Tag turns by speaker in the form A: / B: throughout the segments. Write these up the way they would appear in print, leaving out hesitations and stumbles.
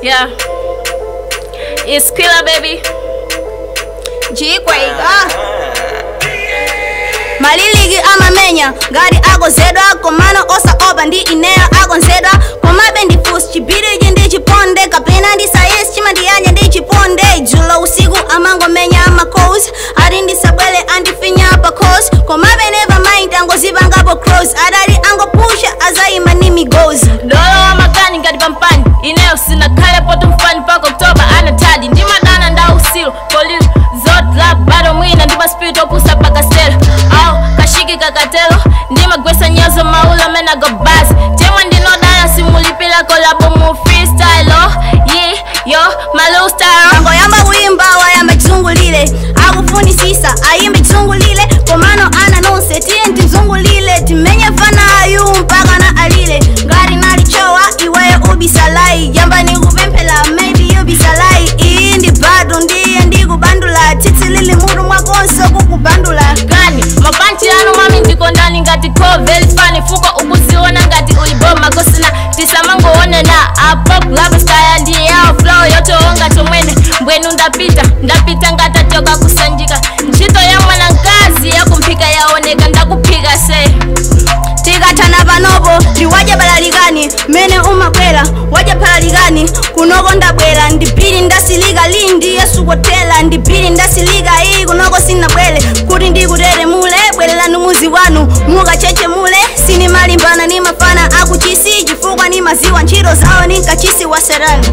A: Yeah. It's Quilla, baby.
B: Jikwaiga maliligi amamenya ngati akozedwa, komano osaopa ndi ineyo akonzedwa. Komabe ndifusi chibiriji ndi chiponde, kapena ndisayesi chimandiyanya ndi chiponde. Dzulo usiku amangomenya amacos, ati ndisabwele andifinya pa cos. Komabe never mind, angozipangapo cross, adali angopusha azayima ni migozi.
A: Dolo wa makani ngati pampani, ineyo sinakhale poto mfani paka Oktoba anatadi. Ndimadana nda usilu polisi zotla bado mwina ndi maspirit opusa pakastelo au kashiki kakatelo. Ndimagwesa nyazo maula mena go basi chemwe ndinodala simulipila kolabo mu freestyle, oh, yeah yo malu style.
B: Angoyamba kuimba wayamba chizungulire, akufunisisa ayimbe chizungulire. Komano ana nonse tiye timzungulire, timenye fana ayu mpaka na alile. Ngati nalichowa iweyo ubisalai, yamba nikupemphera maybe you bisalai. Iyi ndi bado ndiye ndikubandula, tsitsi lili mutu mwakonso kukubandula.
A: Kani mapanchi anu mami ndikondani ngati ko very funny fuko ukuziona ngati uliboma kosina tisamangoonena apo club style ndi yawo flow yotoonga chomwene mbwenu ndapita ndapita ngatachoka kusanjika ntchito ya mwana mkazi yakumphika yaoneka ndakuphika se.
B: Tikathana panopo ndiwadya balalikani, mmene umakwera wadya phalalikani. Kunoko ndabwera ndipiri ndasilika lindi yasukotela, ndipiri ndasilika iyi kunoko sinabwere kuti ndikutere mule. Bwererani muzi wanu mukacheche mule, sinimalimbana ni mafana akuchisi chifukwa ni maziwa ntchito zawo ni nkachisi waserani.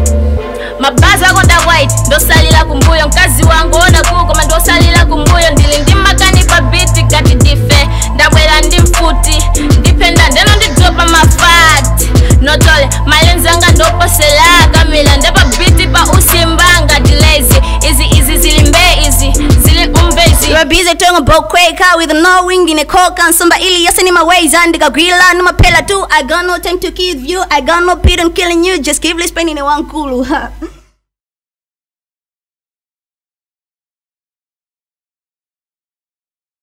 A: Mabazi akonda white ndosalila kumbuyo, mkazi wangu ona kukoma ndosalila kumbuyo. Ndili ndi makani pa biti ngati ndife ndabwera ndi mfuti ndipenda ndeno ndidropa mafati notole malenzi anga ndoposela kamila ndepa biti pa usimba ngati lazy izi izi zilimbe izi zili umve izi.
B: You're busy talking about Quaker with no wing in a coke and somebody ili yes in my ways and the grilla no my pela too. I got no time to give you, I got no pity on killing you, just keep spending in one cool.